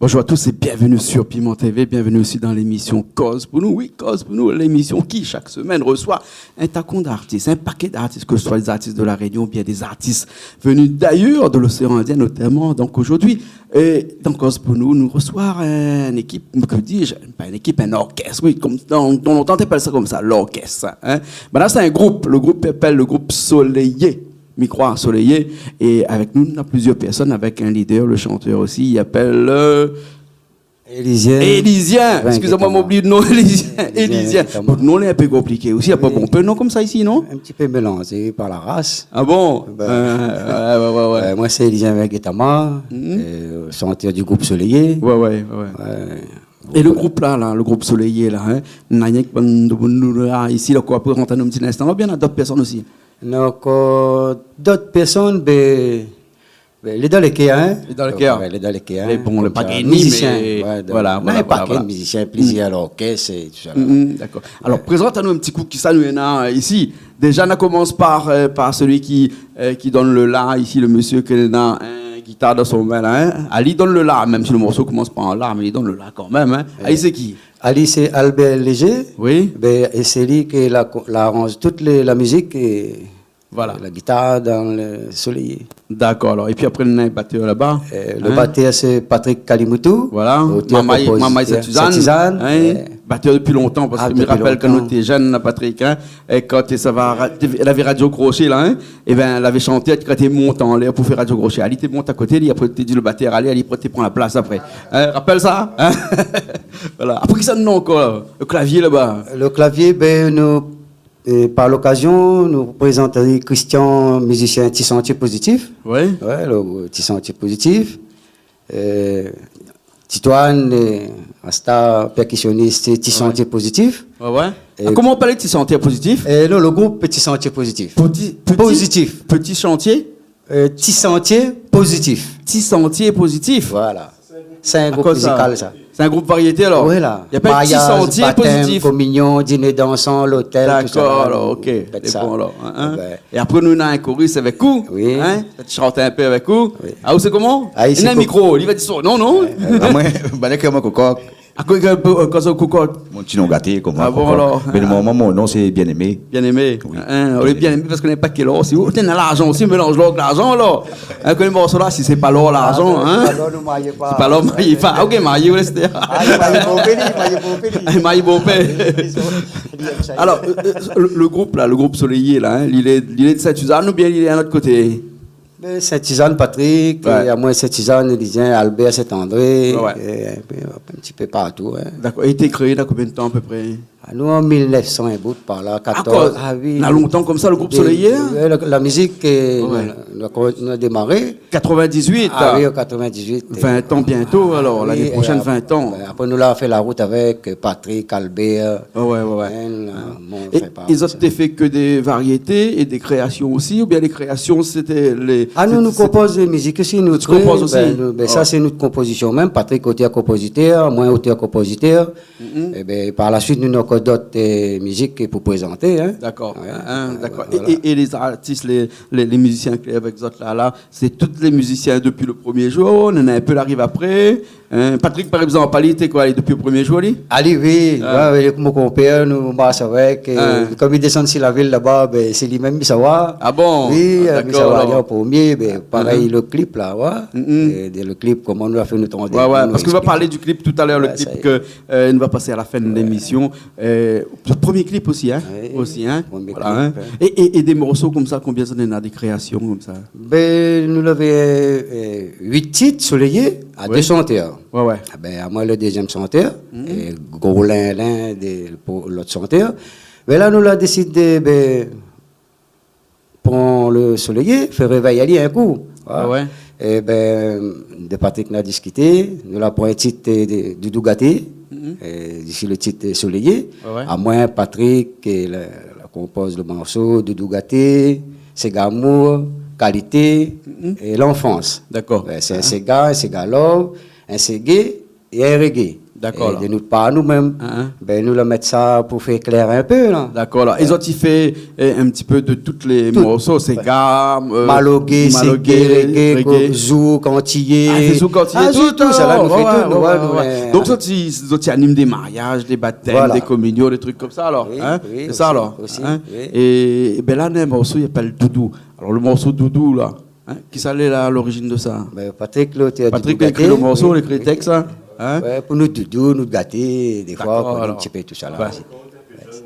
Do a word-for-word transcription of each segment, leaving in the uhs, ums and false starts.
Bonjour à tous et bienvenue sur Piment T V. Bienvenue aussi dans l'émission Koz pou nou. Oui, Koz pou nou, l'émission qui, chaque semaine, reçoit un tacon d'artistes, un paquet d'artistes, que ce soit des artistes de La Réunion ou bien des artistes venus d'ailleurs, de l'océan Indien notamment. Donc aujourd'hui, euh, dans Koz pou nou, nou resevwar une équipe, que dis-je, pas une équipe, un orchestre, oui, comme dans, dans longtemps, té apèl sa konmsa, l'orchestre, hein. Ben là, c'est un groupe. Le groupe s'appelle le groupe Soleillé. Mi kroi Soleillé. Et avec nous, on a plusieurs personnes, avec un leader, le chanteur aussi. Il appelle, euh, Élisien. Élisien. Excusez-moi, Guétama. Mon oubli le nom, Élisien. Élisien Guétama. Bon, non, lé in pé konpliké osi. Oui. Na pa bonpé non konmsa isi, non ? Un petit peu mélangé par la race. Ah bon ? Ben, euh, ouais, ouais, ouais, ouais. Euh, moi, c'est Élisien Guétama, euh, chanteur du groupe Soleillé. Ouais, ouais, ouais, ouais. Ouais. Et le groupe là, là, le groupe Soleillé là, hein, na rienk bann domoun la isi la, koi, pou rant anou in ti linstan, oubien na dot pèrsone osi ? Donc, euh, dot pèrsone, ben, ben, lé dan lé kèr, hein. Lé dan lé kèr. Ouais, lé dan lé kèr, hein. Mé bon, lé pa gagné, mé voilà, voilà, voilà. Konmsa, mizisien, mizisien, plizièr lorkès é tousa la. Mm, mm, dakor. Alor, prézant anou in ti kou kisa nou néna isi. Déjà, nou komans par, euh, par celui qui, euh, qui donne le la isi, le monsieur ki néna in gitar dan son min la, hein. Ali i donn le la, mèm si le morso i komans pa an la, mé li donn le la kan mèm, hein. Ouais. Ali, sé ki ? Ali, sé Albert Léger. Oui. Ben, é sé li ki la, la aranz tout lé, la mizik é la gitar dan le Soleillé. Voilà. Dakor, alor. Épi apré, nou néna in batèr laba. Euh, le batèr, sé Patrick Kalimoutou, otèr-konpozitèr. Voilà. Mamay, Mamay Saint-Suzanne. Saint-Suzanne, hein. Batèr dopi lontan, parske mi rapèl kan nou té jenn la, Patrick, hein, é kan té sava ra-, lavé Radio Crochet la, hein, é ben, lavé shanté, kan té mont anlèr pou fé Radio Crochet, ali té mont a koté li, apré té di le batèr alé, ali té pran la plas apré. Hein, rapèl sa, hein ? Voilà. Apré, kisa nou néna ankor la ? Le klavié laba. Le klavié, ben, nou, euh, par lokazion, nou prézant Christian, mizisien Ti Santié Pozitif. Oui. Ouais, le Ti Santié Pozitif. Euh, Titoine, euh, astèr pèrkisionis, sé Ti Santié Pozitif. Ouais, ouais. É koman i apèl, Ti Santié Pozitif ? Euh, non, le groupe Ti Santié Pozitif. Petit, petit, Petit Chantier ? Euh, Ti Santié Pozitif. Ti Santié Pozitif. Voilà. Sé in group mizikal, sa. Sé in group variété, alor ? Oui, la. I apèl Ti Santié Pozitif. Mariaz, batèm, kominion, diné dansan, lotèl, tousa la. Dakor, alor, OK. Sé bon, alor, hein, hein. Ouais. É apré, nou néna in koris avèk ou, hein, ki shant in pé avèk ou. Oui. Ah, ou sé koman ? Ah, isi, néna in mikro, li va di son non, non ? Euh, ah, moin, ben, lé kèr moin Kokok. Ah, koman i apèl, euh, koman sa, Kokok ? Mon ti non gaté, koman, Kokok. Ah bon, alor. Mé le moman, mon non, sé Bien-Aimé. Bien-Aimé. Oui. Hein, ou lé Bien-Aimé parske néna pa kèl or osi. Ou néna larzan osi, mélanz lor èk larzan, alor. Hein, koné morso la, si sé pa lor, larzan, hein. Ah, ben, sé pa lor, nou marié pa. Sé pa lor, marié pa. Ah, OK, marié, ou lé... Ah, li marié bonpé, li, li marié bonpé, li. Ah, li marié bonpé. Ah, li, li, li, li, li. Alor, euh, euh, le, le group la, le group Soleillé la, hein, li lé, li lé de Sainte-Suzanne oubien li lé in lot koté ? Ben, Sainte-Suzanne, Patrick, ouais, é amoin Sainte-Suzanne, Élisien, Albert, Saint-André, ouais, é in pé, in ti pé partou, hein. Dakor. É té kréé na konbien d'tan, a pé pré ? Ah, nou, an mil nèf san in bout par la, katorz. Ah, oui. Na lontan konmsa, le group Soleillé, hein ? De, de, la, la mizik, euh, ouais, nou la, nou la démaré. Quatre-vingt-dix-huit. Ah oui, an quatre-vingt-dix-huit. Vingt an bientôt, alor, lané proshèn, vingt an. Ah oui, é ap-, ben, apré, nou la fé la rout avèk, euh, Patrick, Albert, Ah ouais, ouais, ouais. Hein, la, bon, é, é zot té fé ke dé variété é dé kréasion osi, oubien lé kréasion, sété lé... Ah, nou, nou konpoz dé mizik osi, nou. Ou konpoz osi ? Ben, nou, ben, sa, sé nout konpozision mèm. Patrick, otèr-konpozitèr, moin, otèr-konpozitèr. Mhm. É ben, par la suit, nou néna ankor dot, euh, mizik pou prézanté, hein. Dakor. Ouais, hein, dakor. Voilà. É, é, é lé artis, lé, lé, lé mizisien ki lé avèk zot la, la, sé tout lé mizisien dopi le promié zour, néna in pé la ariv apré. Hein, Patrick, par égzanp, ali, té koi, li, dopi le promié zour, li ? Ali, oui. Ah. Ouais, ouais, mon konpèr, nou marsh avèk, é kom li désann si la vil laba, ben, sé li mèm, mi sava. Ah bon ? Oui, euh, mi sava alor. Ah, dakor, li an promié, ben, parèy, le klip la, ouais. Mhm. É de le klip, koman nou la fé nout randévou, nou ésplik. Ouais, ouais, parske nou va parl du klip talèr, le klip ke, euh, nou va pasé a la fin de lémision. Ouais, sa y é. Euh, le promié klip osi, hein ? Oui, osi, hein ? Promié klip, hein. Voilà, hein. É, é, é dé morso konmsa, konbien zot néna, dé kréasion konmsa ? Ben, nou lavé, euh, uit tit, Soleillé, a dé shantèr. Ouais, ouais. Ah ben, amoin le dézièm shantèr, é Gros Lin, lin dé, pou lot shantèr. Mé la, nou la désidé, ben, pran le Soleillé, fé révèy ali in kou. Ah ouais. É ben, de Patrick, nou la diskité, nou la pran in tit, euh, de Doudou Gaté, euh, dési le tit, euh, Soleillé. Ouais, ouais. Amoin, Patrick, euh, la, la konpoz le morso, Doudou Gaté, Séga Amour, Kalité, é Lanfrans. Dakor. Ben, sé in séga, in séga love, in ségé é in reggae. Dakor, la. É de nout par nou mèm. Hein, hein. Bin, nou la mèt sa pou fé klèr in pé, la. Dakor, la. É zot i fé, eh, in ti pé de tout lé morso, séga, euh, malogué, malogué, séga, reggae, reggae, zouk, antiyé. Ah, i fé zouk, antiyé, tout, tout sa, la, nou fé tout, nou, ouais, ouais. Donk, zot i, zot i anim dé mariaz, dé batèm, dé kominyon, dé trik konmsa, alor, hein ? Oui, oui, sé sa, osi, oui. É, é bin la, néna in morso i apèl Doudou. Alor, le morso Doudou, la, hein, kisa lé la, a lorizin de sa ? Bin, Patrick, loté, Patrick la ékri le morso, la ékri le tèks, hein ? Ouais, pou nout doudou, nout gaté, défoi, alor. Dakor, pou in ti pé tousa la osi. Ouais.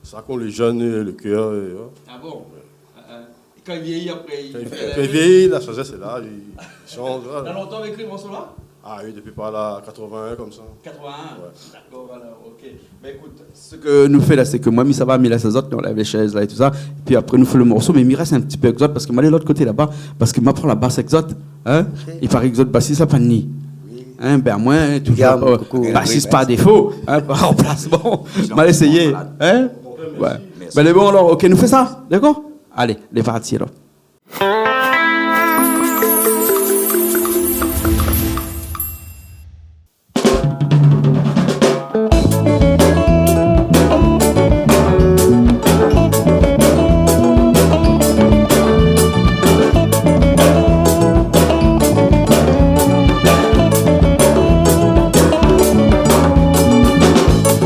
Sa, kan lé jenn, le kèr, euh, ouais. Ah bon ? Euh, euh, kan i vyéyi, apré, i fé la... Kan i vyéyi, la sazès lé la, i shanj, voilà. Na lontan ou la ékri morso-la ? Ah oui, dopi par la quatre-vingt-un, konmsa. Quatre-vingt-un. Ouais. Dakor, alor, OK. Bin, ékout, sak nou fé la, sé ke moin, mi sava, mi lès azot, nou lèv lé shèz la é tousa. Épi apré, nou fé le morso, mé mi rès in ti pé èk zot, parske moin lé lot koté laba, parske moin pran la bas èk zot, hein. OK. I paré ke zot basis la pa ni. Oui. Hein, bin, moin, toujour, Guillaume, pa, coucou, basis par défo, hein, par ranplasman. Moin la éséyé, hein. Ouais. Mèrsi. Bin, lé bon, alor, OK, nou fé sa, dakor ? Alé, lé parti, alor.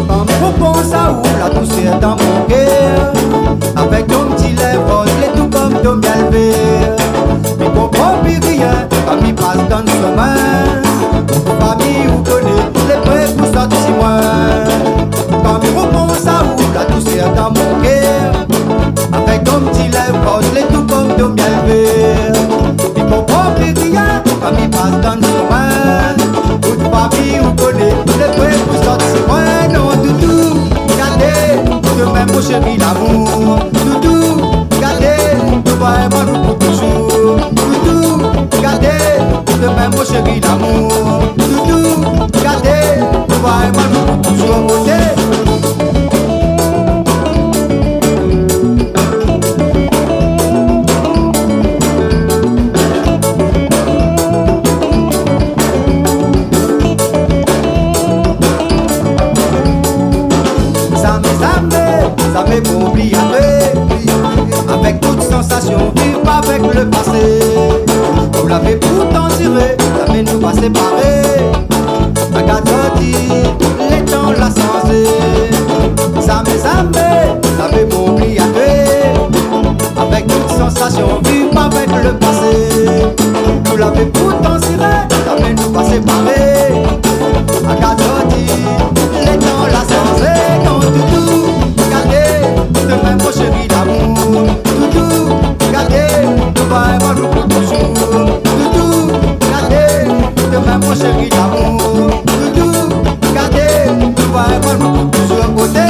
Kan mi ropans aou, la dousèr dan mon kèr, avèk ton ti lèv roz, lé tou konm do myèl vèr. Mi konpran pi rien, kan mi pas dan shomin. Fami ou koné, lé pré pou sort si moin. Kan mi ropans aou, la dousèr dan mon kèr, avèk ton ti lèv roz, lé tou konm do myèl vèr. Mi konpran pi rien, kan mi pas dan shomin. Tout fami ou koné, lé pré pou sort si moin. Non, doudou, gadé, domin mon shéri lamour. Doudou, gadé, nou va èm anou pou toujour. Doudou, gadé, domin mon shéri lamour. Doudou, gadé, nou va èm anou pou toujour. Oté. Zamé, zamé, zamé pou oubliy apré. Avèk tout sansasyon, viv avèk le pasé. Nou lavé pourtan ziré, zamé nou va séparé. Agard sa, di, le tan la shanzé. Zamé, zamé, zamé pou oubliy apré. Avèk tout sansasyon, viv avèk le pasé. Nou lavé pourtan ziré, zamé nou va séparé. Agard sa, di, le tan la shanzé. Non, doudou, gadé, domin mon shéri lamour. Doudou, gadé, nou va èm anou pou toujour. Doudou, gadé, domin mon shéri lamour. Doudou, gadé, nou va èm anou pou toujour. Oté.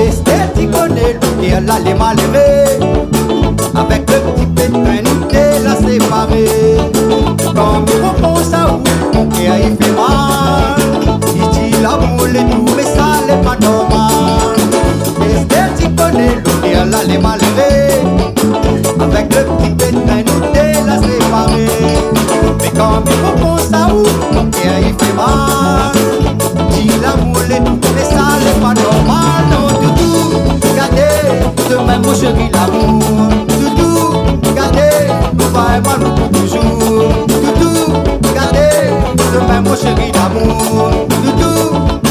Estèr, ti koné, loutèr la lé maléré. Avèk le ti pétrin, nou té la séparé. Kan mi ropans aou, mon kèr i fé mal. I di lamour lé dou, mé sa lé pa normal. Estèr, ti koné, loutèr la lé maléré. Avèk le ti pétrin, nou té la séparé. Mé kan mi ropans aou, mon kèr i fé mal. Di lamour lé dou, mé sa lé pa normal. Non, doudou, gadé, domin mon shéri lamour. Doudou, gadé, nou va èm anou pou toujour. Doudou, gadé, domin mon shéri lamour. Doudou,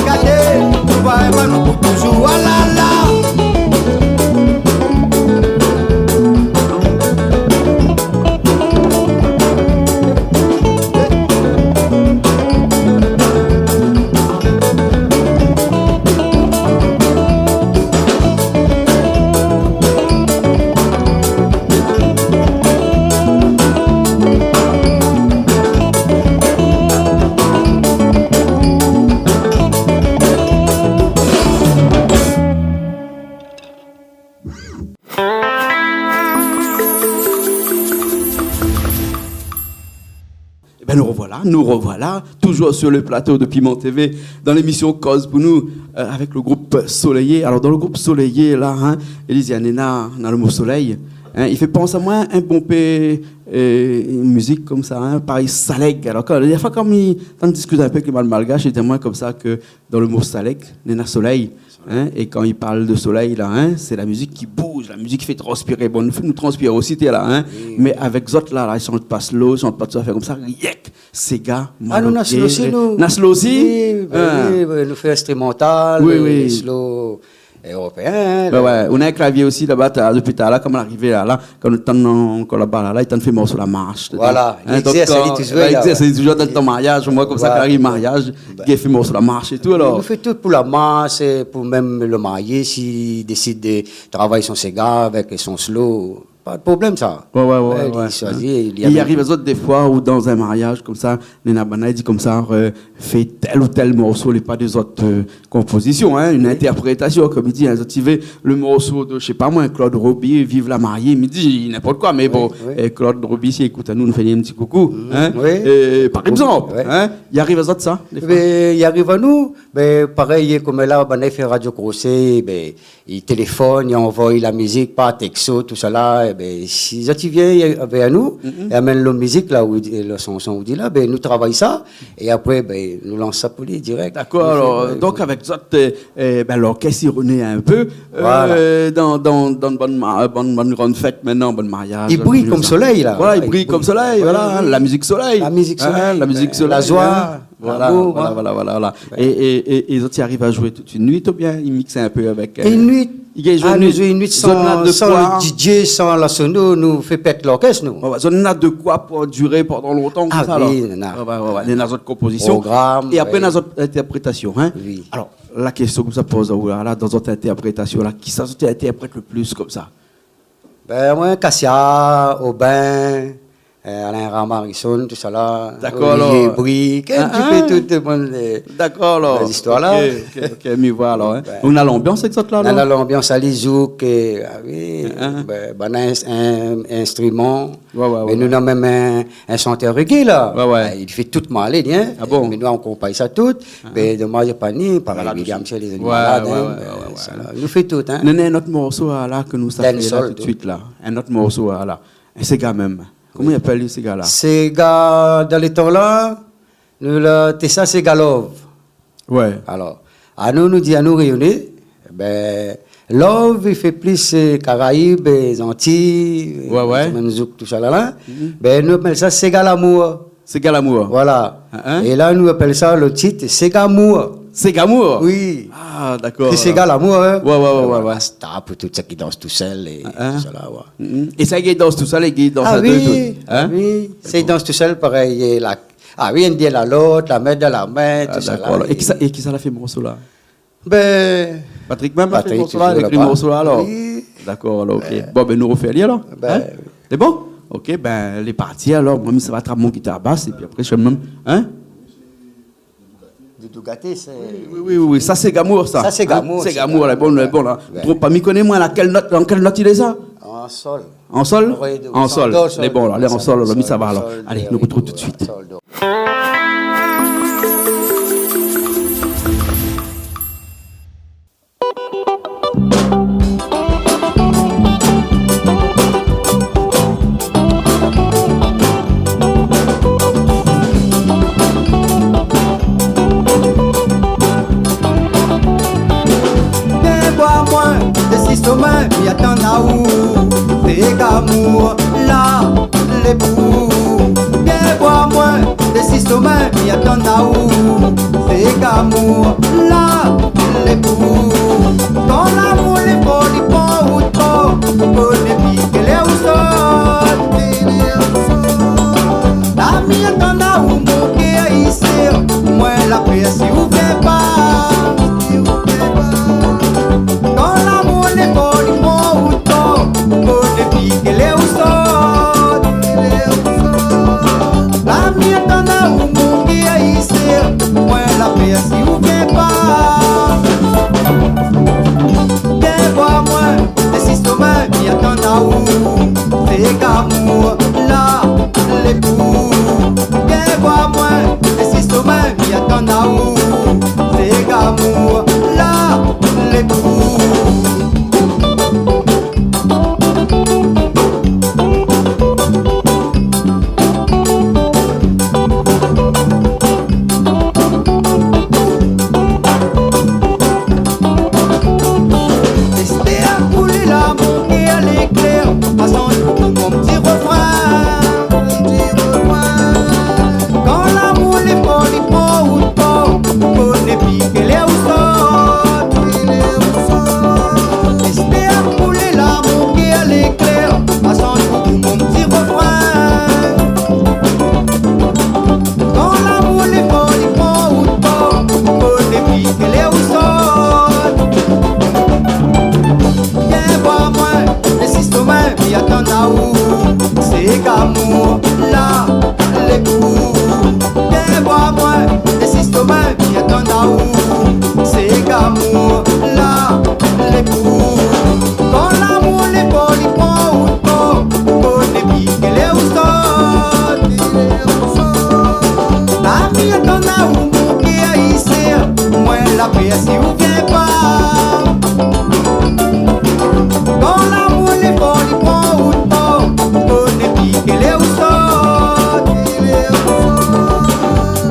gadé, nou va èm anou pou toujour. Ah la la. Nous revoilà, toujours sur le plateau de Piment T V, dans l'émission Koz pou nou, euh, avec le groupe Soleil. Alors, dans le groupe Soleil, là, hein, Élise, néna, néna le mot soleil, hein, i fé pans amoin in bonpé, euh, in mizik konmsa, hein, parèy Salèg. Alors, kan, la dernière fois, kan mi, kan mi diskit in pé avèk lé mal-, malgash, i di amoin konmsa ke dan le mot Salèg, néna solèy, hein, é kan i parl de solèy, la, hein, sé la mizik ki bouz, la mizik ki fé transpiré. Bon, nou fé, nou transpir osi, té la, hein, oui, mé avèk zot, la, la, i shant pa slow, i shant pa tout sa, fé konmsa, rienk séga, maloké. Ah, nou, na slow osi, nou. Na slow osi ? Oui, ben oui, ben, nou fé instrumental, oui, oui, slow éropéen, hein, ouais, le, ouais. Ou na in klavié osi laba, ta, dopi talèr, konm larivé la, la, kan nou tann ankor laba la, la, i tann fé morso la marsh, voilà, hein, donk, li égzèrs, kan, li touzour, ben, la, égzèrs, ouais, li touzour dan ton mariaz, moin konmsa, voilà, kan lariv mariaz, ben, li fé morso la marsh é tout, alor. Nou fé tout pou la marsh, é pou mèm le marié, si li désid de travay son séga avèk son slow, pa de problèm, sa. Ouais, ouais, ouais, ouais, li shoizi, hein. Li ariv azot défoi ou dan in mariaz konmsa, néna banna i di konmsa, euh, fé tèl ou tèl morso, lé pa de zot, euh, konpozision, hein, une interprétation, konm i di, hein, zot i vé le morso de, je sais pas moi, Claude Roby, Vive la mariée, mi di n'importe quoi, mé bon, oui, oui, euh, Claude Roby, si i ékout anou, nou fé in ti koukou, hein, oui, euh, par égzanp, ouais, hein, i ariv azot sa, défoi. Mé i ariv anou, mé parèy, konm la, banna i fé radio crochet, ben, i téléfone, i anvoy la mizik par texto, tout sa la, é ben, si zot i vien, é, avèk nou, é amenn le mizik la, ou, é le shanson, ou di la, ben, nou travay sa, é apré, ben, nou lans sa pou li dirèk. Dakor, alor, donk, avèk zot, euh, euh, ben, lorkès i rené in pé, euh, voilà, dan, dan, dan bann ma-, bann, bann gran fèt mintnan, bann mariaz, i briy konm solèy, la. Voilà, i briy konm solèy, voilà, hein, la mizik solèy. La mizik solèy, hein, la mizik solèy, la zoi. Voilà, voilà, voilà, voilà. Ouais. É, é, é, é zot i ariv a zoué tout in nuit oubien i miks in pé avèk, euh, in nuit. I gingn zoué in nuit. Ah, nou zoué in nuit san, san le DJ, san la sono, nou fé pèt lorkès, nou. Ouais, ouais, zot néna de koi pou diré pandan lontan konmsa, alor. Ah oui, néna. Ouais, ouais, ouais, ouais. Néna zot konpozision. Program, ouais. É apré, néna zot interprétasion, hein. Oui. Alor, la késtion ke sa poz aou la, la, dan zot interprétasion la, kisa zot i interprèt le plis konmsa ? Ben, moin, Kasia, Aubin, euh, Alain Ramarison, tout sa la, Olivier Bry, in ti pé tout le moun, euh, dakor, alor. Dakor, alor. Lé zistoir la. Ok, ok, ok, mi voi, alor, hein. Ouais. Ou na lanbians avèk zot la, non ? Na lanbians, ali zouk, euh, ah oui, ben, banna in-, in-, instriman. Ouais, ouais, ouais. Mé nou néna mèm in, in shantèr reggae la. Ouais, ouais. Ah, li fé tout malé, hein. Ah bon ? Mé nou akonpagn sa tout. Ah. Mé domaz, la pa ni, parèy, voilà, William, sé lé malad, hein, ouais, ouais, ben, ouais, ouais, sa la. Nou fé tout, hein. Néna in ot morso, ah, la, ke nou sa fé la, dancehall, tout suit la. In ot morso, ah, la. In séga mèm. Koman i apèl le séga la ? Séga, dan le tan la, nou la, té sa séga love. Ouais. Alor, anou, nou di anou rényoné, ben, love, i fé plis, euh, Karayib, euh, Zantiy, euh, ouais, ouais, mèm zouk, tout sa la, la. Mhm. Ben, nou apèl sa séga lamour. Séga lamour. Voilà. Hein, hein. É la, nou apèl sa, le tit, séga amour. Séga amour ? Oui. Ah, dakor, alor. Sé séga lamour, hein. Ouais, ouais, ouais, ouais, ouais. Rasta pou tout sak i dans tousèl é tout sa la, ouais. Mhm. É sak i dans tousèl, i dans a dé, tout. Ah oui, hein ? Oui. Sak i dans tousèl, parèy, é la Ah oui, inn i èd la lot, la min dan la min, tout sa la. Ah, dakor, alor. É kisa, é kisa la fé morso la ? Ben, Patrick mèm la fé morso la, Patrick, touzour la ékri laba. Morso la, alor. Oui. Dakor, alor, ok. Ben. Bon, ben, nou rofé ali, alor. Ben, oui. Hein ? Sé bon ? Ok, ben, lé parti, alor. Moin, mi sava trap mon gitar bas, épi apré, sé mèm, hein ? Doudou Gaté, sé... Oui, oui, oui, oui, oui. Sa, séga amour, sa. Sa, séga amour, hein ? Séga amour, la, bon, la, bon, la. Ouais. Tronp pa, mi koné, moin, la, kèl not, dan kèl not i lé sa ? An sol. An sol ? Ré do, an sol. An sol, do, sol, do, sol, do, sol. Lé bon, la, lé an sol, la, mi sava, alor. Alé, nou artrouv tout suit. An sol, do. Vien voir moin, désis omoin, mi atann aou, sé gamour la lé pou. Vien voir moin, désis omoin, mi atann aou, sé gamour la lé pou. Ton lamour lé for, li pran out kor, koné pi kèl èr ou sort. La mi atann aou, mon kèr i sèr, moin la pèr si ou vien pa. Ton lamour lé for, li pran out kor, koné pi kèl èr ou sort. La mi atann aou, mon kèr i sèr, moin la pèr si ou vien pa. Vien voir moin, désis omoin, mi atann aou, sé gamour la lé pou. Vien voir moin, Amour, sé amour la, lé pou. Estèr, pou li lamour ki alé klèr, pa son nou pou mon ti refrin. Kan lamour lé for, li pran out kor, koné pi kèl èr ou sort. Estèr, pou li lamour ki alé klèr, pa son nou pou mon ti refrin. Kan lamour lé for, li pran out kor, koné pi kèl èr ou sort. Vien voir moin, insis moin, mi atann aou. Sé amour la, lé pou. Vien voir moin, insis moin, mi atann aou. Sé amour la, lé pou. Kan lamour lé for, li pran out kor, koné pi kèl èr ou sort. La mi atann aou, mon kèr i sèr, moin la pèr si ou vien pa. Kan lamour lé for, li pran out kor, koné pi kèl èr ou sort.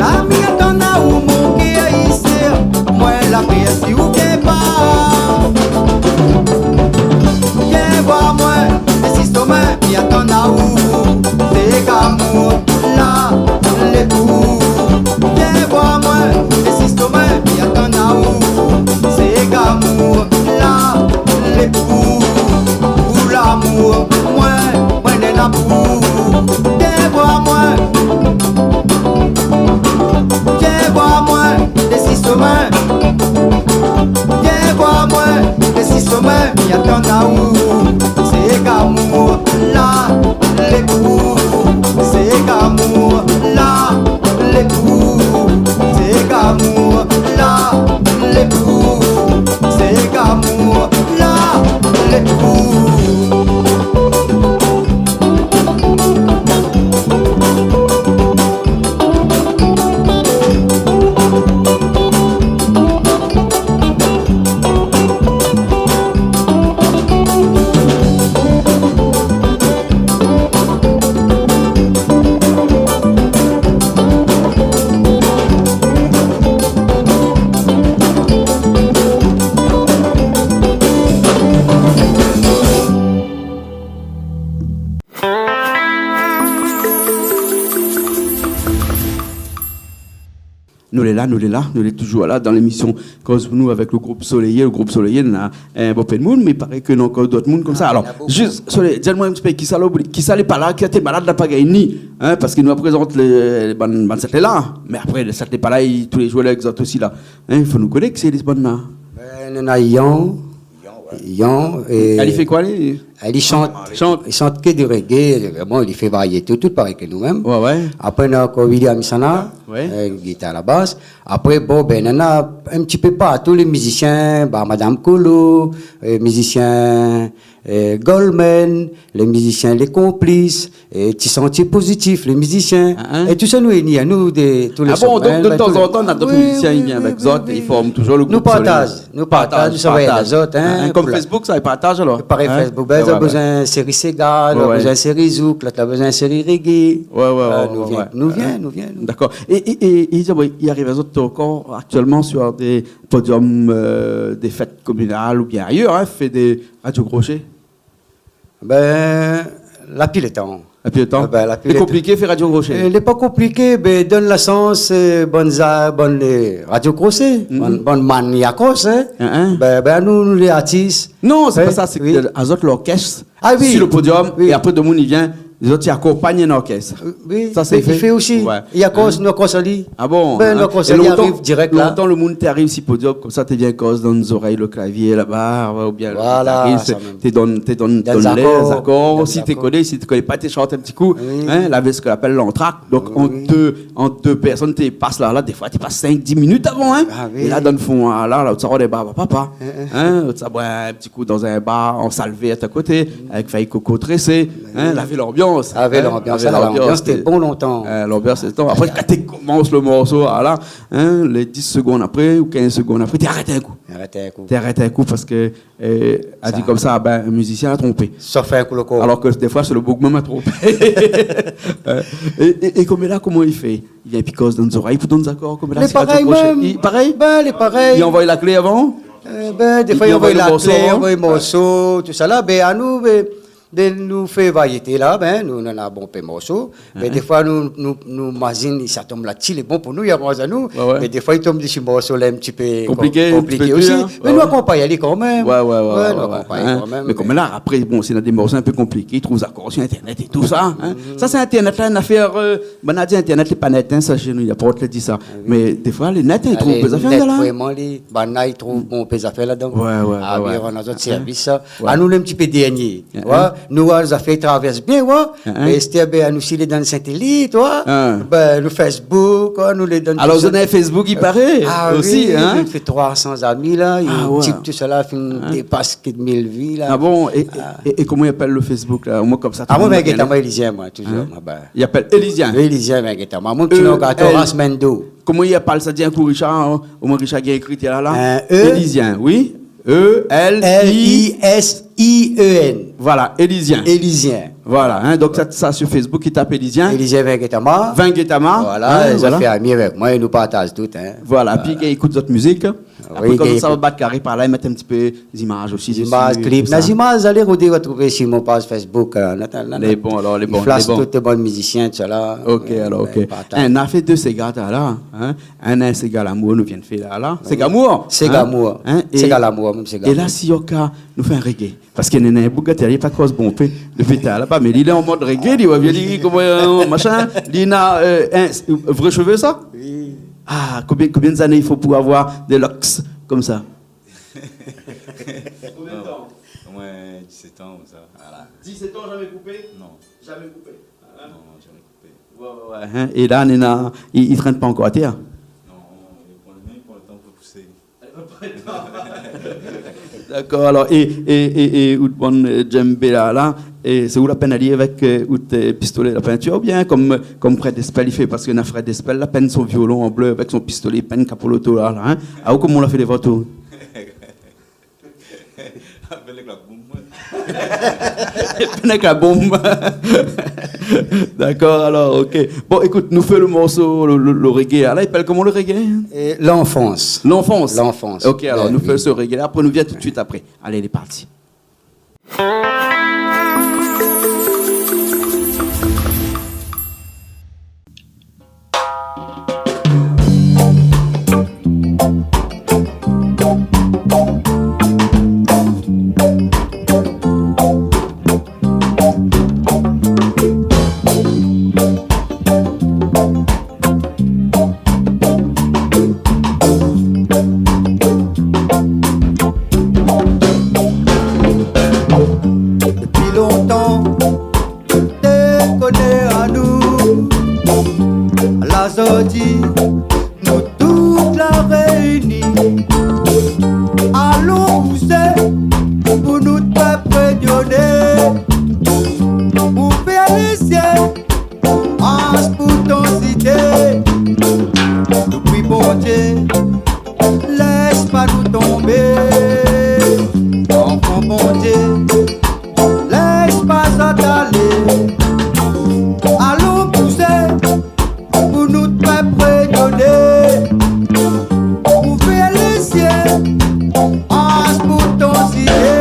La mi atann aou, mon kèr i sèr, moin la pèr si ou vien pa. Vien voir moin, insis moin, mi atann aou. Sé amour la, lé pou. Vien voir moin, insis moin, mi atann aou. Sé amour la, lé pou. Pou lamour, moin, moin néna pou. Vien voir moin. Vien voir moin, insis moin. Vien voir moin, insis moin, mi atann aou. Sé amour la, lé pou. Sé amour la, lé pou. Sé amour la, lé pou. Sé amour la, lé pou. Nou lé la, nou lé la, nou lé toujour la dan lémisyon Koz pou nou avèk le group Soleil. Le group Soleil, na in bonpé d'moun, mé paré ke na ankor d'ot moun konmsa. Ah, alor, na bonpé. Jis, Soleil, di amoin in ti pé, kisa lé, kisa lé pa la, kisa té malad la, pa gingn ni, in, parske nou la prézant le, le bann, bann sat lé la, mé apré, le sat lé pa la, i, tou lé zour lé avèk zot osi la. In, fo nou koné kisa lé bann la. Bin, néna Yan, Yan, é... Èl i fé koi, li ? Èl i shant. Shant. I shant ke de reggae, bon, i fé variété, tout parèy ke nou mèm. Oué, oué. Apré, na ankor William Sana, oué, euh, gitar, la bas. Apré, bon, bin, néna in ti pé partou, lé mizisyin, ba, Madam Kolo, euh, mizisyin, euh, Goldman, lé mizisyin Les Complices, é Ti Santié Pozitif, lé mizisyin. Ah, in. É tousa nou réini, in, nou, de, tou lé somin, bin, tou lé... Ah bon, donk, de tan zan tan, na d'ot mizisyin i vien avèk zot, é i form toujour le group Soleil. Oui, oui, oui. Nou partaz, nou partaz, partaz, nou sa èd azot, in, in, konm pou la Facebook, sa, i partaz alor. Parèy Facebook, bin, zot la bezoin séri séga, lot la bezoin séri zouk, lot la bezoin séri reggae. Oué, oué, oué. Voilà, nou vien, nou vien, nou vien, nou. Dakor. É, é, é, é, i ariv azot ankor aktièlman sur dé podium, euh, dé fèt kominal oubien ayèr, in, fé dé radio crochet ? Bin, la pi le tan. La pi le tan. Ah bin, la pi le tan. Lé konpliké fé radio crochet ? Euh, lé pa konpliké, bin, donn la shans, euh, bann za-, bann, euh, radio crochet, bann, bann maniakos, in. In, in. Bin, bin, nou, nou lé artis. Non, sé pa sa, sé ke azot lorkès, ah oui, sur le podium, oui, é apré, demoun i vien, lézot i akonpagn in orkès. Oui, sa sé fé. Mé i fé osi. Oué. I akoz, nou akoz ali. Ah bon, in ? Bin, nou akoz ali, ariv dirèk la. É lontan, lontan, le moun té ariv si podium, konmsa, té vien koz dan zorèy le klavié laba, oué, oubien le gitaris, té donn, té donn, donn lé zakor. Donn lé zakor. Si té koné, si té koné pa, té shant in ti kou, in, lavé sak i apèl l'entracte. Donk, ant dé, ant dé pèrsone, té pas la, la, défoi, té pas sink, dis minit avan, in. Ah oui. É la, dan le fon, la, la, sa, ou lé ba, papa. In, in. In, sa, boir in ti kou dan in bar, an sal vèrt a koté, avèk fèy koko trésé, in, lavé lanbians. Avèk lanbians, avèk lanbians, té bon lontan. Lanbians, té bon. Apré, kan té komans lo morso, ala, in, lé dis segonn apré ou kinz segonn apré, té arèt in kou. Té arèt in kou. Té arèt in kou parske, a di konmsa, bin, mizisien la tronpé. Sof in kou lo kor. Alor ke défoi sé lo boug mèm la tronpé. É, é, é koméla, koman i fé ? I vien pi koz dann zorèy pou donn zakor, koméla, si la parèy mèm. Parèy ? Bin, lé parèy. I anvoy la klé avan ? Bin, défoi i anvoy la klé, i anvoy morso, tousala. Bin, anou, bin, nou fé variété la, bin, nou, nou néna bonpé morso. Mé défoi nou, nou, nou mazine, sa i tonm la dsi, lé bon pou nou, i avanz anou. Mé défoi i tonm dési morso la in ti pé konpliké, in ti pé dir, osi. Mé nou akonpagn ali kanmèm. Nou akonpagn kanmèm. Mé koméla, apré, bon, si néna dé morso in pé konpliké, i trouv zakor si internet é tousa, in. Sa sé internet la, in afèr, bann la di internet lé pa nèt, in, sa shé nou, i aport la di sa. Mé défoi lé nèt, in, i trouv bonpé zafèr la. Vréman, bann la i trouv bonpé zafèr ladan. A oui, néna zot sèrvis sa. Anou lé in ti pé dèrnié. Nou, zafèr i travèrs bien, mé èstèr, bin, anou osi lé dann satelit, bin, nou Facebook, nou lé dann... Alor, zot néna Facebook, i paré, osi, in ? Nou fé troi san zami la, YouTube, tousala, fine dépas ké mil vi la. A bon ? É, é, é koman i apèl lo Facebook la ? Moin konmsa, tout lo moun i koné. Moin, Elizien, moin, touzour, moin, bin. I apèl Elizien. Elizien, bin, gèt amoin. Mon ti nom, Gato Rasmendo. Koman i apèl sa, di in kou Richard, in ? Omoin Richard i ékri la, la. Elizien, oui. E L I S I E N. Voilà, Elizien. Elizien. Voilà, in, donk sa, sa, sur Facebook, i tap Elizien. Elizien Vingetama. Vingetama, voilà, in, zafèr ami avèk moin, é nou partaz tout, in. Voilà, pi i ékout zot mizik. Apré, kan zot sa va bat karé par la, i mèt in ti pé zimaz osi dési, tousa. Zimaz, klip. Na zimaz, alé rodé, va trouvé si mon paz Facebook, néna, néna. Lé bon, alor, lé bon, lé bon. I flash tout bann mizisien, tousala. OK, alor, OK. Partaz. In, na fé dé séga la, in. In, in séga lamour nou vien fé la, la. Séga amour, in ? Séga amour. In, é, séga lamour, mèm séga amour. É la, si oka nou fé in reggae. Parske néna in boug atèr, li pa koz bonpé dopi talèr la, mé li lé an mod reggae, li, ouais, li, koman, machin, li na, in, vré shové sa ? Oui. A, konbien, konbien zané i fo pou avoir dé locks konmsa ? Konbien d'tan ? Omoin disèt an, sa. Voilà. Disèt an, zamé koupé ? Non. Zamé koupé. Non, zamé koupé. Ouais, ouais, ouais, in. É la, néna, i, i trèn pa ankor atèr ? Non, i pran lo, i pran lo tan pou pousé. Dakor, alor, é, é, é, é out bann, djembé la, la, é sé ou la pèn ali avèk, out, pistolé, la peinture, oubien konm, konm Fred Espel i fé, parske na Fred Espel la pèn son violon an blé avèk son pistolé, i pèn Kapoloto la, la, in ? A ou, koman ou la fé lé vot ou ? Apèl avèk la bonm. Apèl avèk la bonm. Dakor, alor, OK. Bon, ékout, nou fé lo morso, lo, lo, lo reggae la, la, i apèl koman lo reggae ? L'enfance. L'enfance. L'enfance. OK, alor, nou fé so reggae la, apré nou vien tout suit apré. Alé, lé parti. Dopi lontan té koné anou, la zordi nou tout la réini. Alon pousé pou nout pèp rényoné, ouvèr lé zié, mars pou ton zidé. Nou pri Bondié, lès pa nou tonbé. Anfan Bondié, lès pa zot alé. Alon pousé pou nout pèp rényoné. Ouvèr lé zié, mars pou ton zidé.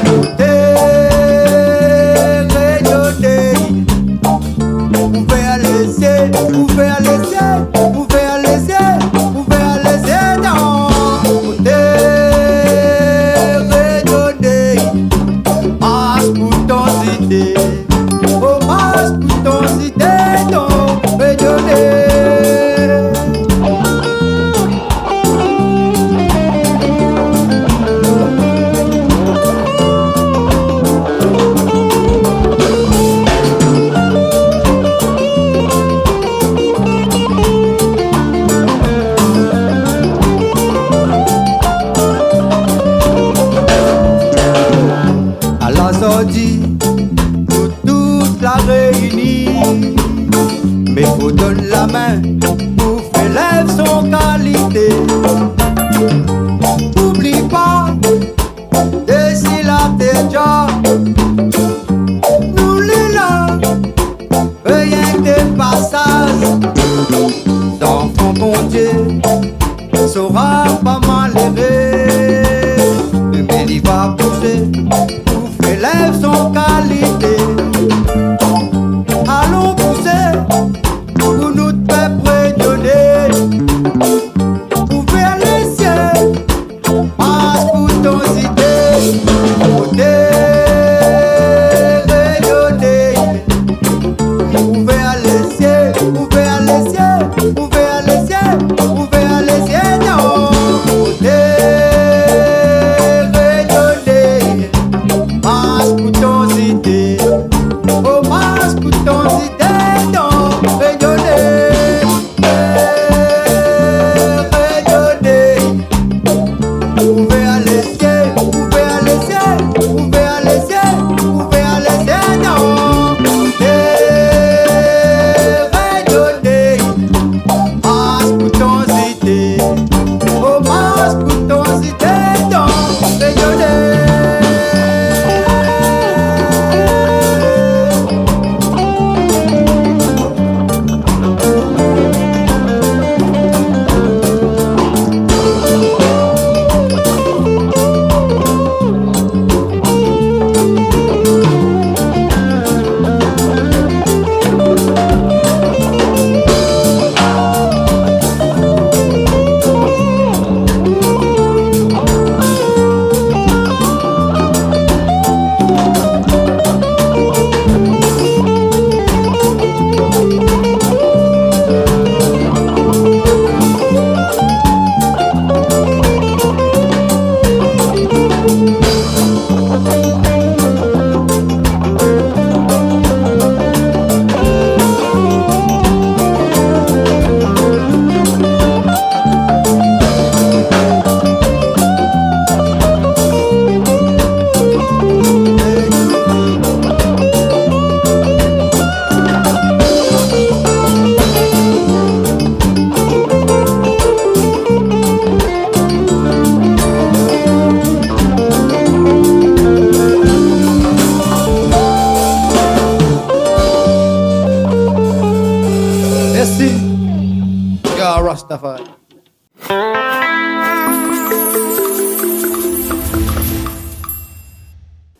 Koté rényoné. Ouvèr lé zié, ouvèr lé zié, ouvèr lé zié, ouvèr lé zié, non. Koté rényoné, mars pou ton zidé. O, mars pou ton zidé, non, rényoné. Ala zordi, nou tout la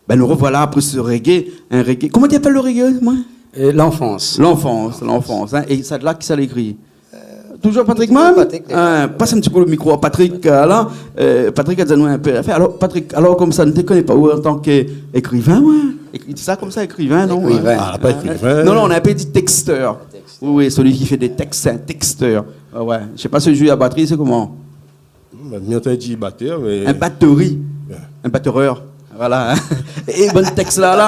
Bin, nou rovoila apré se reggae, in reggae. Koman i apèl le reggae, moin ? Euh, L'Enfance. L'Enfance, L'Enfance, in. É sa la, kisa la ékri ? Toujour Patrick mèm ? Patrick, in, pas in ti kou le mikro a Patrick, euh, la. Euh, Patrick la di anou in pé afèr. Alor, Patrick, alor konmsa, nou té koné pa ou an tan ke ékrivin, moin. Ékri sa konmsa, ékrivin, non ? Ékrivin. Ah, pa ékrivin. Non, non, nou la in pé di texteur. Texteur. Oui, oui, celui qui fait des textes, c'est un texteur. Ah ouais. Je sais pas si jou la batri, sé koman ? Bin, mi antann di batèr, mé... In batèr. Ouais. In batèr. Voilà. É bann tèks la, la,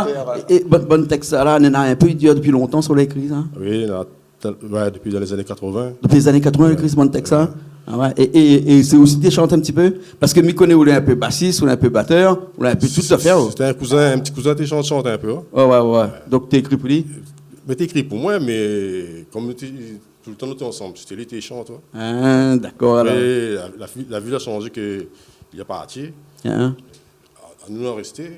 é bann, bann tèks la, la, néna in pé i dir dopi lontan sa ou la ékri sa ? Oui, la, Tal-, ouais, dopi dan lé zané katrovin. Dopi lé zané katrovin, ouais, ou la ékri bann tèks la ? Ouais. Ah ouais. É, é, é sé ou osi té shant in ti pé ? Parske mi koné ou lé in pé basis, ou lé in pé batèr, ou lé in pé tout afèr, ou. Sété in kouzin, in ti kouzin té shant, shant in pé, ouais. Ouais, ouais, ouais. Donk té ékri pou li ? Mé té ékri pou moin, mé konm nou té, toultan nou té ansanm, sété li té shant, ouais. Ah, dakor, alor. Mé la, la vi, la vi la shanjé ke li la parti. Ah. Anou la rèsté.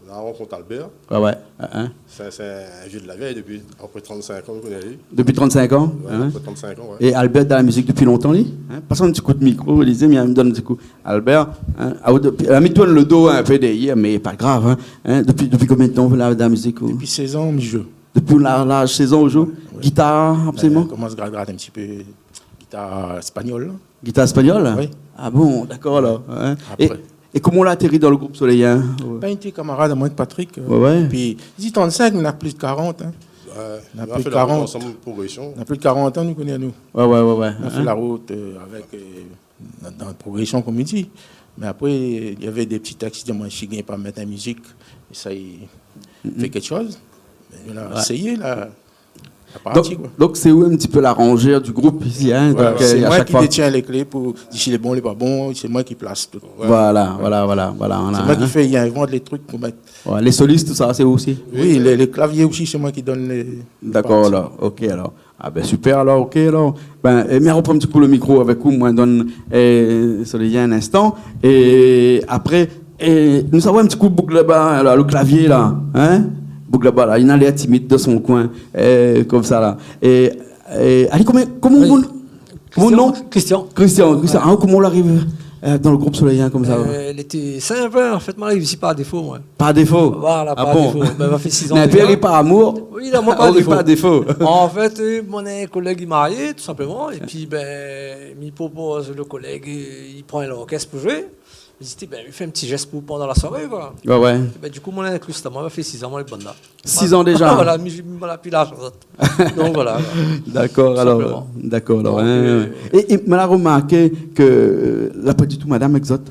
Nou la rankont Albert. Ouais, ouais. Hein, hein. Sé, sé in vié de la vièy, dopi apré trant-sink an nou koné ali. Dopi trant-sink an, hein ? Ouais, apré trant-sink an, ouais. É Albert dan la mizik dopi lontan, li ? Hein ? Pas in ti kou de mikro, Olivier, mi done in ti kou. Albert, hein, ah, ou dopi, la mi tourn le do in pé dèrièr, mé pa grav, hein. Hein, dopi, dopi konbien de tan ou lé dan la mizik, ou ? Dopi sèz an, mi zoué. Dopi ou la, laz sèz an ou zoué ? Ouais. Gitar, absoliman ? Euh, komans grat, grat in ti pé gitar espagnol, la. Gitar espagnol, la ? Oui. Ah bon, dakor, alor, hein. Apré. É, é koman ou la atéri dan le group Soleil, hein ? Bin, té kamarad amoin èk Patrick, euh, ouais, ouais, dopi, mi di trant-sink, mé na plis de karant, hein. Ouais, nou la fé la rout ansanm, Progression. Na plis de karant an nou koné anou. Ouais, ouais, ouais, ouais. Nou la fé la rout, euh, avèk, euh, dan, dan Progression, konm i di. Mé apré, navé dé ti tèks, i di amoin, si i gingn pa mèt in mizik, éséy fé kékshoz. Mé nou la éséyé, la. La parti, koi. Donk, donk sé ou in ti pé laranjèr du group isi, hein, ouais, donk, euh, sé moin ki détien lé klé pou di si lé bon, lé pa bon, sé moin ki plas tout. Voilà, voilà, voilà, voilà, sé moin ki fé, i invant lé trik pou mèt. Ouais, lé solis, tousa, sé ou osi ? Oui, lé, lé klavié osi, sé moin ki done lé, lé parti. Dakor, alor, OK, alor. Ah bin, super, alor, OK, alor. Bin, é, mi ropran in ti kou le mikro avèk ou, moin done, euh, Soleil in instan. É apré, é, nou sava in ti kou boug laba, la, le klavié, la, hein ? Boug laba, la, li na lèr timid dan son koin, euh, konmsa, la. É, é, alé, koman, koman ou, koman ou nom ? Christian. Christian, Christian. Ouais. Ah, koman ou la ariv, euh, dan le group Soleil, hein, konmsa, la ? Euh, lété sinp, hein. An fèt, moin la ariv isi par défo, moin. Par défo ? Voilà, par défo. Ah bon ? Bin, ma fé six ans déza. Mé apré, par amour. Oui, la, moin, par défo. Ou ariv par défo. An fèt, euh, mon in kolèg i marié, tou sinploman, épi, bin, mi propoz le kolèg, euh, i pran lorkès pou zoué. Mi di, bin, mi fé in ti zès pou ou pandan la soiré, koi. Ouais, ouais. É bin, du kou, mon in inkli, moin, ma fé six ans, moin, lé bann la. Six ans déza. Voilà, mi, mi, voilà, pi laz, an fèt. Donk, voilà, voilà. Dakor, alor, dakor, alor, hein. Tou sinploman. Donk, euh, é, é, moin la romarké ke, euh, la pa ditou madam èk zot.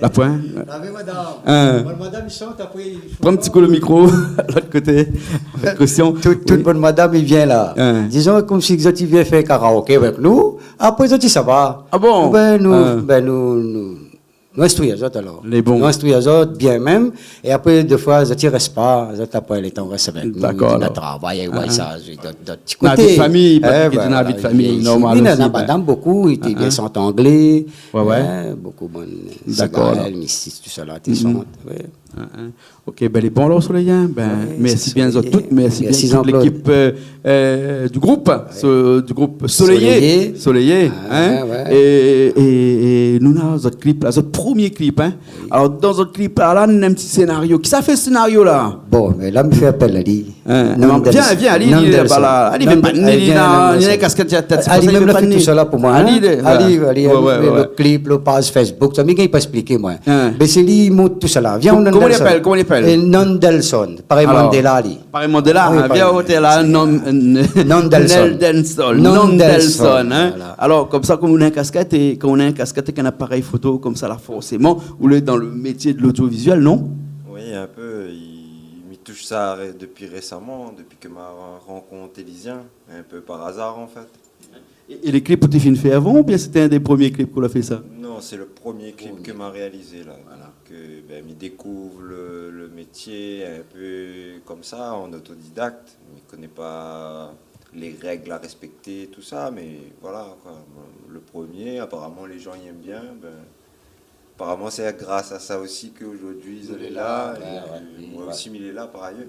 La poin. Lavé madam. Hein. Bann madam i sort, apré i fo... Pran in ti kou le mikro, lot koté. Christian. Tout, tout bann madam i vien la. Hein. Dizon konmsi zot i vien fé karaoké avèk nou. Apré zot i sava. Ah bon ? Bin nou, bin nou, nou, nou instrui azot alor. Lé bon. Nou instrui azot bien mèm. É apré, défoi, zot i rès pa. Zot apré, lé tan rès avèk nou. Dakor, alor. Na travay, ouais, sa, dot, dot ti koté. Na vi de fami, Patrick, i di na vi de fami, normal osi, bin. Mé na madam bokou, i té vien shant anglé. Ouais, ouais. Hein, bokou bann Ségarèl, Misis, tousa la, té shant, ouais. Hein, hein. OK, bin, lé bon, alor, Soleil, hein. Bin, mèrsi bien zot tout, mèrsi bien tout lékip, euh, euh, du group, so-, du group Soleil, Soleil, hein. Ouais, ouais. É, é, é nou na zot klip la, zot promié klip, hein. Oui. Alor, dan zot klip la, la, nou na in ti sénario. Kisa la fé sénario la ? Bon, mé la, mi fé apèl ali. Hein, Nandel-, vien, vien, ali, ali, Nandelson. Laba la. Ali, vien, vien, vien, li na, li na in kaskèt si la tèt, sé pou sa li vé pa ni. Ali mèm la fé tousa la pou moin, hein. Ali, ali, ali, le klip, le paz Facebook, sa, mi gingn pa èspliké, moin. Hein. Bin sé li i mont tousa la. Vien, Nandelson. Koman li apèl, koman li apèl ? Euh, Nandelson. Parèy Mandela, li. Parèy Mandela, hein, vien oté la, Nandelson. Nandelson. Nandelson, hein. Voilà. Alor, konmsa, kom ou na in kaskèt é, kan ou na in kaskèt é kan ou na in aparèy foto konmsa la, forséman, ou lé dan le métié de l'audiovisuel, non ? Oui, in pé. I, mi toush sa ré-, dopi résaman, dopi ke ma rankont Élizien, in pé par azar, an fèt. É, é lé klip ou té fine fé avan, oubien sété inn dé promié klip k'ou la fé sa ? Non, sé le promié klip ke ma réalizé la. Voilà. Donk, euh, bin, mi dékouv le, le métié in pé konmsa, an otodidakt. Mi koné pa lé règ a rèspèkté, tousa, mé voilà, koi. Le promié, aparaman, lé jan i èm bien, bin, aparaman, sé gras a sa osi ke zordi zot lé la, é, euh, moin osi, mi lé la, par ayèr.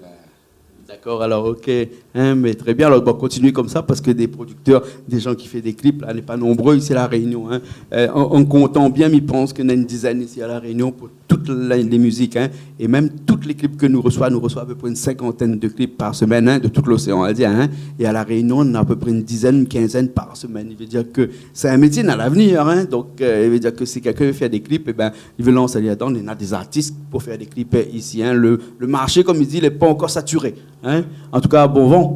Dakor, alor, OK. Hein, mé trè bien. Alor, bon, kontinié konmsa, parske dé prodiktèr, dé jan ki fé dé klip, la, lé pa nonbré isi La Rényon, hein. Euh, an, an kontan bien, mi pans ke na inn dizèn isi La Rényon pou tout la, lé mizik, in, é mèm tout lé klip ke nou resoi, nou resoi apépré in sinkantèn de klip par semèn, in, de tout l'océan Indien, in. É La Rényon, nou na apépré in dizèn, in kinzèn par semèn. I vé dir ke sé in métié na lavnir, in. Donk, euh, i vé dir ke si kèlkin i vé fé dé klip, ébin, i vé lans ali ladan, néna dé zartis pou fé dé klip, euh, isi, in. Le, le marshé, konm i di, lé pa ankor satiré, in. An tou ka, bon van.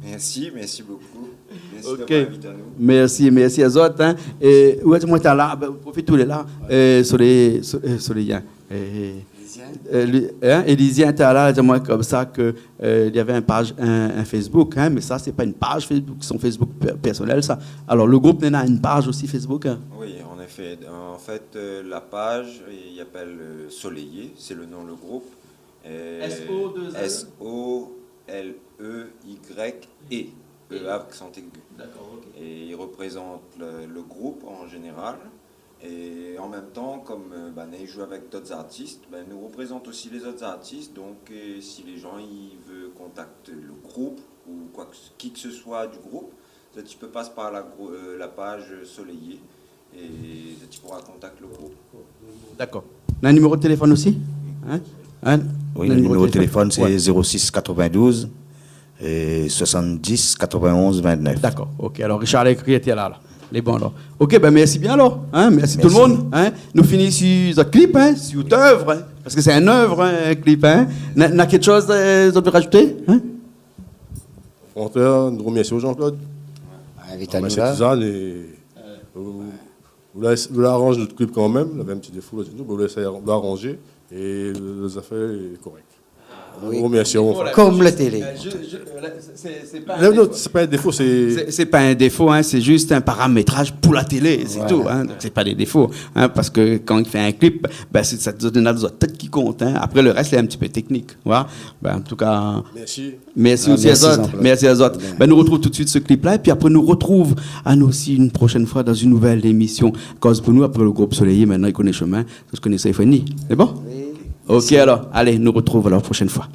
Mèrsi, mèrsi bokou. Mèrsi d'avoir invité anou. Mèrsi, mèrsi azot, in. É, oué, mwin té la, bin, profit ou lé la, euh, sur les, sur, euh, sur les liens. É, Élizien. Euh, li-, in, Élizien té la, la di amwin konmsa ke, euh, li lavé in paj, in, in Facebook, in, mé sa, sé pa in paj Facebook, son Facebook pè-, pèrsonèl, sa. Alor, le group néna in paj osi Facebook, in ? Oui, en effet. En fait, euh, la page, i apèl, euh, Soleillé, c'est le nom le groupe. Euh, S O deux L ? S O L E Y E, E, accent aigu. D'accord, ok. Et il représente le, le groupe en général. É an mèm tan, konm, euh, bin, nou i zoué avèk dot zartis, bin, nou reprézant osi lé zot zartis. Donk, euh, si lé jan i vé kontakt le group ou koi ke, ki ke se soi du group, zot i pé pas par la grou-, euh, la paj Soleillé é zot i poura kontakt le group. Dakor. Na in niméro de téléfone osi ? In ? In ? Oui, na in niméro de téléfone, sé zéro six quatre-vingt-douze, euh, soixante-dix, quatre-vingt-onze, vingt-neuf. Dakor, ok. Alor, Richard la ékri, té la, la. Lé bon, alor. Ok, bin, mèrsi bien, alor. In, mèrsi tout le moun, in. Nou fini si zot klip, in, si out èv, in. Parske sé in èv, in, in klip, in. Na, na kékshoz, euh, zot i vé rajouté, in ? Frontèr, nou remèrsi Jean-Claude. Invit anou la. Suzanne é, euh, ou la, ou la aranz nout klip kan mèm, lavé in ti défo, la di nou, mé ou la éséy, ou la aranzé, é lé zafèr lé korèk. Oui. Bon, mèrsi, au revoir. Konm la télé. Euh, je, je, euh, là, c'est, c'est, c'est pas un défaut. Non, non, c'est pas un défaut, c'est... C'est, c'est pas un défaut, hein, c'est juste un paramétrage pour la télé, c'est tout, hein. Voilà. Donc, c'est pas des défauts, hein, parce que quand il fait un clip, ben, c'est, sa zot néna zot tèt ki kont, hein. Après, le reste, c'est un petit peu technique, voilà. Ben, en tout cas, merci. Merci aussi à zot. Ah, merci, Jean-Claude. Merci à zot. Bien. Ben, nou retrouv tout de suite ce clip-là, et puis après, nou retrouv anou aussi une prochaine fois dans une nouvelle émission Koz pou nou, après le groupe Soleillé, maintenant, i koné shomin. Zot i koné sa, i fo ni. C'est bon ? Oui. Ok, alors, allez, nou retrouv alors prochaine fois.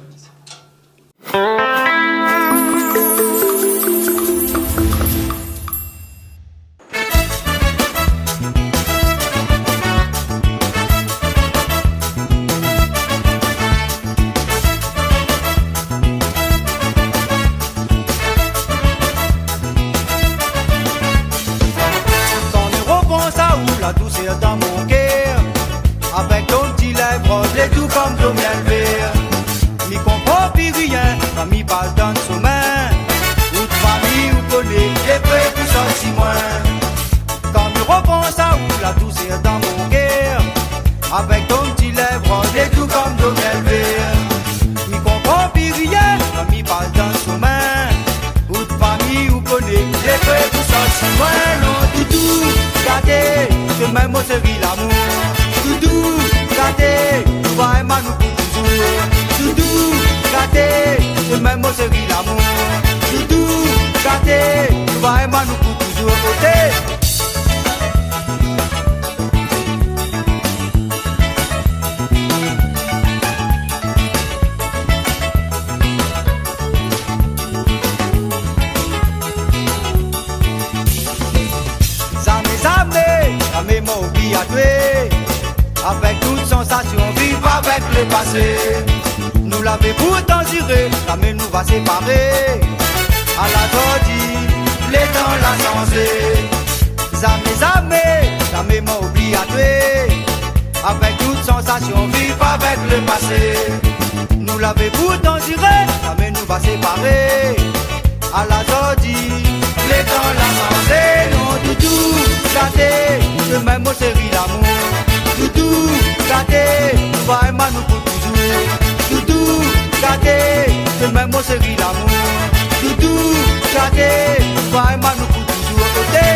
Kan mi repans aou, la dousèr dan mon kèr, avèk out ti lèv roz, lé dou konm do mièl vèr. Mi konpran pi rien, kan mi pas dan shomin. Out fami ou koné, lé pré pou sort si moin. Kan mi repans aou, la dousèr dan mon kèr, avèk out ti lèv roz, lé dou konm do mièl vèr. Mi konpran pi rien, kan mi pas dan shomin. Out fami ou koné, lé pré pou sort si moin. Non, doudou, gadé, shomin mon shéri lamour. Doudou, gadé, nou va èm anou pou touzour. Doudou, gadé, shomin mon shéri lamour. Doudou, gadé, nou va èm anou pou touzour. Oté. Zamé, zamé, zamé moin oubli atwé. Avèk tout sansasion, viv avèk le pasé. Nou lavé pourtan ziré, zamé nou va séparé. Ala zordi, lé tan la sanzé. Zamé, zamé, zamé moin oubli atwé. Avèk tout sansasion, viv avèk le pasé. Nou lavé pourtan ziré, zamé nou va séparé. Ala zordi, lé tan la sanzé. Non, doudou, gadé, shomin mon shéri lamour. Doudou, gadé, nou va èm anou pou touzour. Doudou, gadé, shomin mon shéri lamour. Doudou, gadé, nou va èm anou pou touzour. Oté.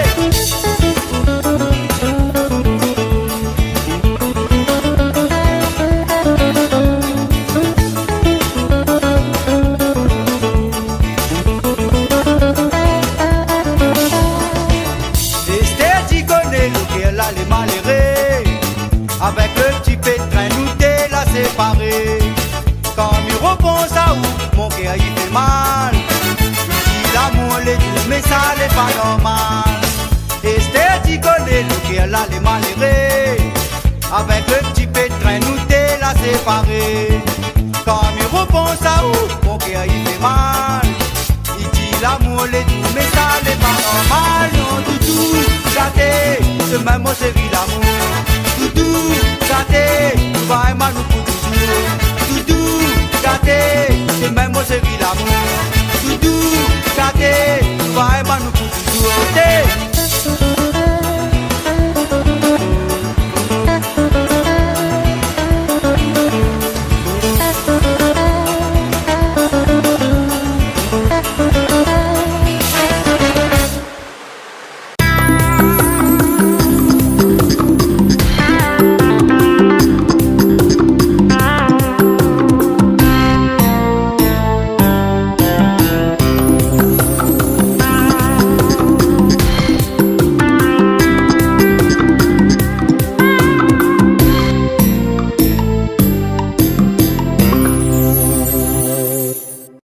Estèr, ti koné, lo kèr la lé maléré. Avèk le ti pétrin nou té la séparé. Kan mi repans aou, mon kèr i fé mal. Mi di lamour lé dou, mé sa lé pa normal. Estèr, ti koné, lo kèr la lé maléré. Avèk le ti pétrin nou té séparé. Kan mi repans aou, mon kèr i fé mal. I di lamour lé dou, mé sa lé pa normal, non, toutou. Gaté, sé mèm mon séri lamour.